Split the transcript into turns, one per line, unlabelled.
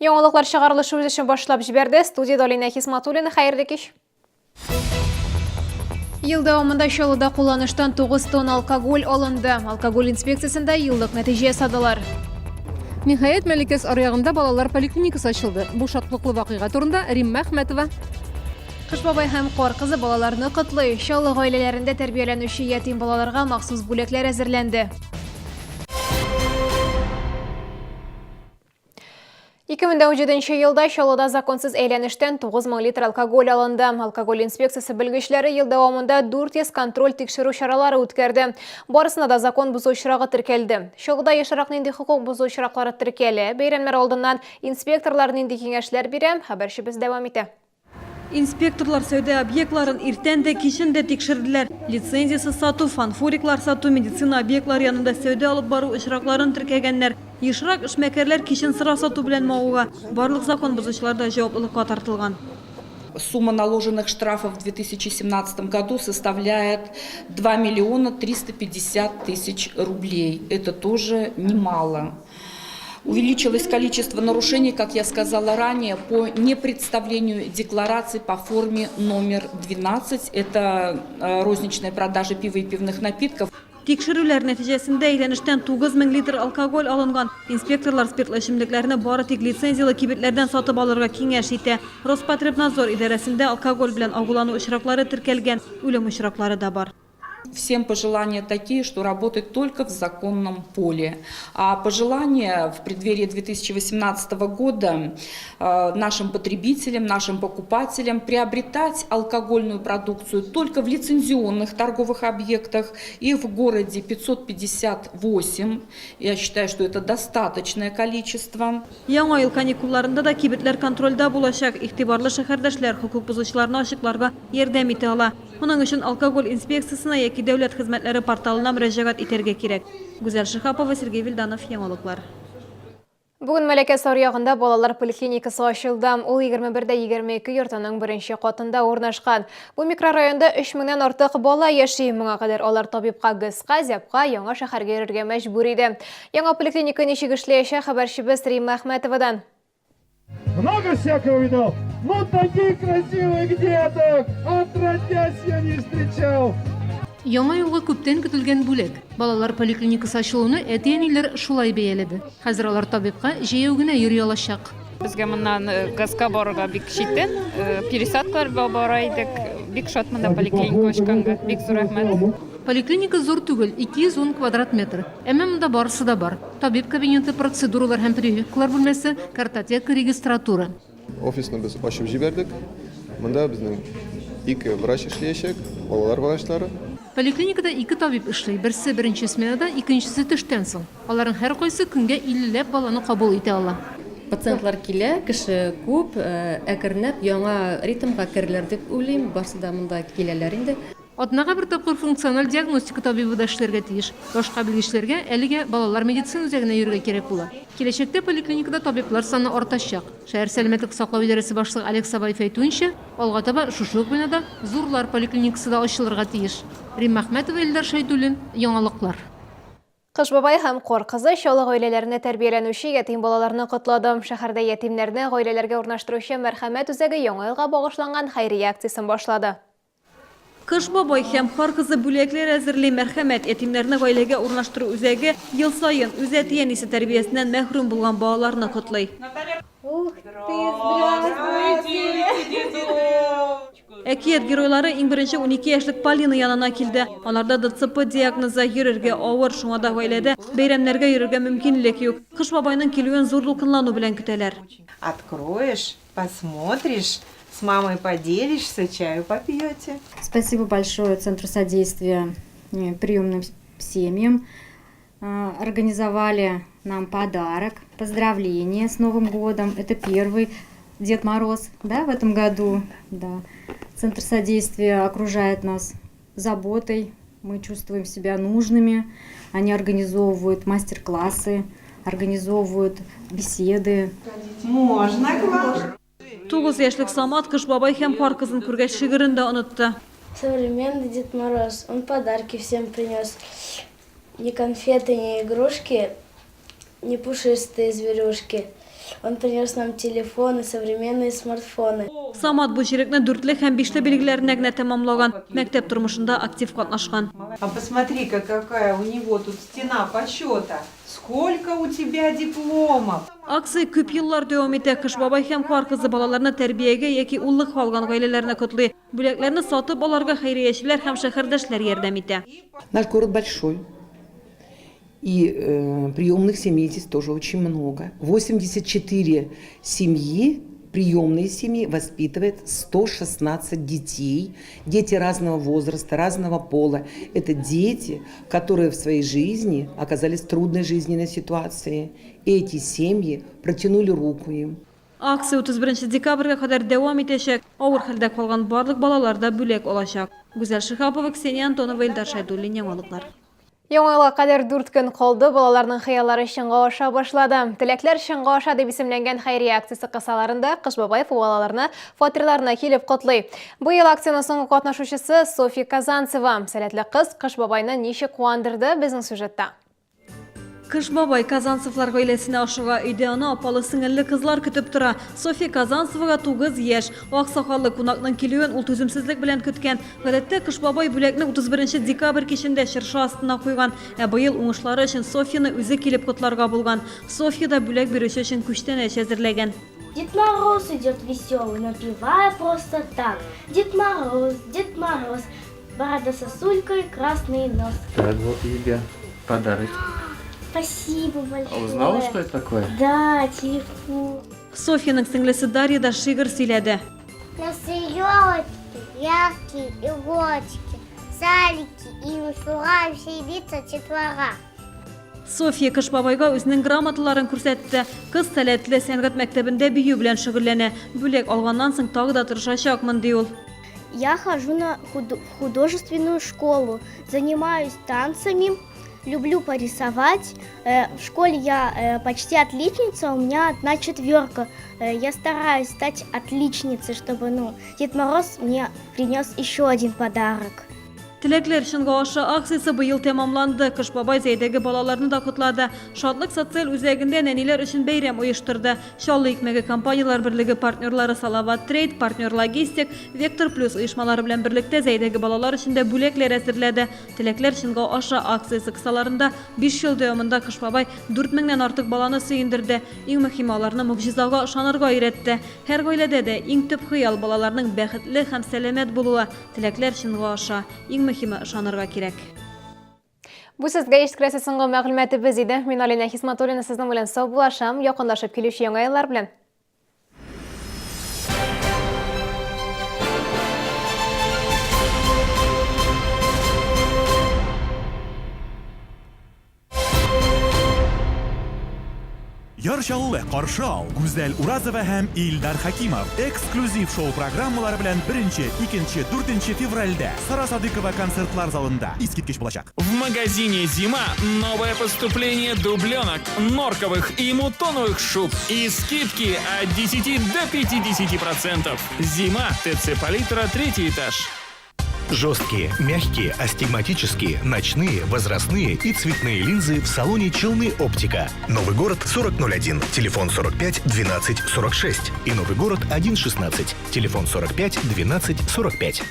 Яңалыклар чыгарылышы үз эшен башлап җибәрде. Студиядә Алинә Хисматуллина. Хәерле кич. Ел дәвамында Чаллыда кулланыштан 9 тонна алкоголь алынды. Алкоголь инспекциясендә еллык нәтиҗә ясадылар.
Ниһаять, Мәликәс аръягында балалар поликлиникасы ачылды. Бу шатлыклы вакыйга турында Римма Әхмәтова.
Кыш бабай һәм Кар кызы балаларны котлый. Чаллы гаиләләрендә тәрбияләнүче ятим балаларга махсус бүләкләр әзерләнде. 2017 елда Чаллыда законсыз әйләнештән 9000 литр алкоголь алынды. Алкоголь инспекциясе белгечләре ел дәвамында 400 контроль тикшерү чаралары үткәрде. Барысына да закон бозу очрагы теркәлде. Чаллыда ешрак нинди хокук бозу очраклары теркәлә, бәйрәмнәр алдыннан инспекторлар нинди киңәшләр бирә, хәбәрчебез дәвам итә.
Инспекторлар сәүдә объектларын иртән дә, кичен дә тикшерделәр. Лицензиясез сату, фанфуриклар сату, медицина объектлары янында сәүдә алып бару очракларын теркәгәннәр. Ешрак эшмәкәрләр кичен сыра сату белән мавыга. Барлык закон бозучылар да җаваплылыкка тартылган.
Сумма наложенных штрафов в 2017 году составляет 2 миллиона 350 тысяч рублей. Это тоже немало. Увеличилось количество нарушений, как я сказала ранее, по непредставлению деклараций по форме номер 12. Это э, розничная продажа пива и пивных напитков.
Тикшерүләр нәтиҗәсендә әйләнештән 9000 литр алкоголь алынган. Инспекторлар спиртлы эчемлекләрне бары тик лицензияле кибетләрдән сатып алырга киңәш итә. Роспотребнадзор идарәсендә алкоголь белән агулану очраклары теркәлгән, үлем очраклары да бар.
Всем пожелания такие, что работать только в законном поле. А пожелания в преддверии 2018 года э, нашим потребителям, нашим покупателям приобретать алкогольную продукцию только в лицензионных торговых объектах. Их в городе 558. Я считаю, что это достаточное количество.
Яңа ел каникулларында да кибетләр контрольдә булачак. Игътибарлы шәһәрдәшләр хокук бозучыларны ачыкларга ярдәм итә ала. Моның өчен алкоголь инспекциясенә яки дәүләт хезмәтләре порталына мөрәҗәгать итәргә кирәк. Гүзәл Шиһапова, Сергей Вильданов, Яңалыклар.
Бүген Мәләкәс аръягында балалар поликлиникасы ачылды. Ул 21 дә 22 йортының беренче катында урнашкан. Бу микрорайонда 3 меңнән артык бала яши. Моңа кадәр алар табибка ГЭСка, ЗЯБка, яңа шәһәргә йөрергә мәҗбүр иде. Яңа поликлиника ничек эшләячәк, хәбәрчебез Римма Әхмәтовадан.
Много всякого видал, но таких красивых деток отродясь я не встречал.
Яңа елга күптән көтелгән бүләк. Балалар поликлиникасы ачылуны әти-әниләр шулай бәяләде. Хәзер алар табибка җәяү генә йөри алачак.
Безгә моннан э, газка барырга бик читен, э, пересадкалар бара идек. Бик шат монда поликлиника ачканга. Бик зур рәхмәт.
Поликлиника зур түгел, 210 квадрат метр. Әмма монда барысы да бар. Табиб кабинеты, процедуралар һәм прививкалар бүлмәсе, картотека, регистратура.
Офисны без ачып җибәрдек. Монда безнең ике врач эшләячәк, балалар врачлары.
Поликлиникада ике табиб эшли, берсе беренче сменада, икенчесе төштән соң. Аларның һәркайсы көнгә иллеләп баланы кабул итә ала.
Пациентлар килә, кеше күп, әкренләп яңа ритмга керерләр дип уйлыйм, барсы да монда киләләр инде.
Атнага бер тапкыр функциональ диагностика табибы да эшләргә тиеш. Башка белгечләргә әлегә балалар медицина үзәгенә йөрергә кирәк була. Киләчәктә поликлиникада табиблар саны артачак. Шәһәр сәламәтлек саклау идарәсе башлыгы Олег Сабаев әйтүенчә, алга таба шушы ук бинада зурлар поликлиникасы да ачылырга тиеш. Римма Әхмәтова, Илдар Шәйдуллин, Яңалыклар.
Кыш бабай һәм Кар кызы Чаллы гаиләләрендә тәрбияләнүче ятим балаларны котлады. Шәһәрдә ятимнәрне гаиләләргә урнаштыручы Мәрхәмәт үзәге Яңа елга багышланган хәйрия акциясен башлады.
Кыш бабай һәм Кар кызы бүләкләр әзерли. Мәрхәмәт ятимнәрне гаиләгә урнаштыру үзәге ел саен үз әти-әнисе тәрбиясеннән мәхрүм булган балаларны котлый.
Ух ты, здравствуйте!
Әкият геройлары иң беренче 12 яшьлек Полина янына килде. Аларда ДЦП диагнозы, йөрергә авыр, шуңа да гаиләдә бәйрәмнәргә йөрергә мөмкинлек юк. Кыш бабайның килүен зур дулкынлану белән көтәләр.
Откроешь, посмотришь, с мамой поделишься, чаю попьете.
Спасибо большое Центру содействия э, приемным семьям. Э, организовали нам подарок, поздравление с Новым годом. Это первый Дед Мороз, да, в этом году. Да. Центр содействия окружает нас заботой, мы чувствуем себя нужными. Они организовывают мастер-классы, организовывают беседы.
Можно к вам?
9 яшьлек Самат Кыш бабай һәм Кар кызын күргәч шигырен дә онытты.
Современный Дед Мороз, он подарки всем принес. Ни конфеты, ни игрушки, ни пушистые зверюшки. Он принес нам телефоны, современные смартфоны.
Самат бу чирекне дүртле һәм бишле билгеләренә генә тәмамлаган, мәктәп тормышында актив катнашкан.
А посмотри-ка, какая у него тут стена почета! Сколько у тебя дипломов!
Акция күп еллар дәвам итә. Кыш бабай һәм Кар кызы балаларны тәрбиягә яки уллыкка алган гаиләләрне котлый. Бүләкләрне сатып алырга хәйриячеләр һәм шәһәрдәшләр ярдәм итә.
Наш город большой. И э, приемных семей здесь тоже очень много. 84 семьи, приемные семьи воспитывает 116 детей. Дети разного возраста, разного пола. Это дети, которые в своей жизни оказались в трудной жизненной ситуации. Эти семьи протянули руку им.
Акция 31 декабрьгә кадәр дәвам итәчәк. Авыр хәлдә калган барлык балалар да бүләк алачак. Гүзәл Шиһапова, Ксения Антонова, Илдар Шәйдуллин, Яңалыклар.
Яңа елга кадәр дүрт көн калды, балаларның хыяллары чынга аша башлады. Теләкләр чынга аша дип исемләнгән хәйрия акциясе кысаларында Кыш бабай балаларны фатирларына килеп котлый. Быел акциянең соңгы катнашучысы Софья Казанцева. Сәләтле кыз Кыш бабайны ничек куандырды безнең сюжетта.
Кыш бабай Казанцевлар гаиләсенә ашыга. Өйдә аны апалы-сеңелле кызлар көтеп тора. Софья Казанцевага 9 яшь. Ак сакаллы кунакның килүен ул түземсезлек белән көткән. Гадәттә, Кыш бабай бүләкне 31 декабрь кичендә чыршы астына куйган. Ә быел уңышлары өчен Софьяны үзе килеп котларга булган. Софья да бүләк бирүче өчен күчтәнәч әзерләгән.
Дед Мороз идет веселый, напевая просто так. Дед Мороз, Дед Мороз, борода сосулькой, красный нос.
Так, вот тебе подарок.
Спасибо большое.
А узнала, что это такое?
Да, телефон.
Софьяның сеңлесе Дарья да шигырь сөйләде.
На елочке яркие иголочки, Салики и мишура веселится детвора.
Софья Кыш бабайга үзенең грамоталарын күрсәтте. Кыз сәләтле, сәнгать мәктәбендә бию белән шөгыльләнә. Бүләк алганнан соң тагы да тырышачакмын, ди ул.
Я хожу на художественную школу, занимаюсь танцами, люблю порисовать. В школе я почти отличница, у меня одна четверка. Я стараюсь стать отличницей, чтобы, ну, Дед Мороз мне принес еще один подарок.
Теләкләр чынга аша акциясе быел тәмамланды. Кыш бабай Зәйдәге балаларны да котлады. Шатлык социаль үзәгендә нәниләр өчен бәйрәм оештырды. Чаллы икмәге компанияләр берлеге партнерлары Салават Трейд, Партнер Логистик, Вектор Плюс оешмалары белән берлектә Зәйдәге балалар өчен дә бүләкләр әзерләде. Теләкләр чынга аша акциясе кысаларында биш ел дәвамында Кыш бабай дүрт меңнән артык баланы сөендерде. Иң мөһиме, аларны могҗизага ышанырга өйрәтте. Һәр гаиләдә дә иң төп хыял, балаларның бәхетле һәм сәламәт булуы. Теләкләр чынга аша. Иң мөһиме, ышанырга кирәк.
Бу сезгә ишеттерәсе соңгы мәгълүматыбыз иде. Мин Алинә Хисматуллина сезнең белән саубуллашам. Якынлашып килүче яңа еллар белән.
Яр Чаллы каршы ал Гүзәл Уразова һәм Илдар Хакимов эксклюзив шоу-программалары белән 1, 2, 4 февральдә Сара Садыкова концертлар залында искиткеч булачак.
В магазине «Зима» новое поступление дубленок, норковых и мутоновых шуб и скидки от 10 до 50%. «Зима», ТЦ «Палитра», третий этаж.
Жесткие, мягкие, астигматические, ночные, возрастные и цветные линзы в салоне «Челны Оптика». Новый город 4001, телефон 45 12 46 и Новый город 116, телефон 45 12 45.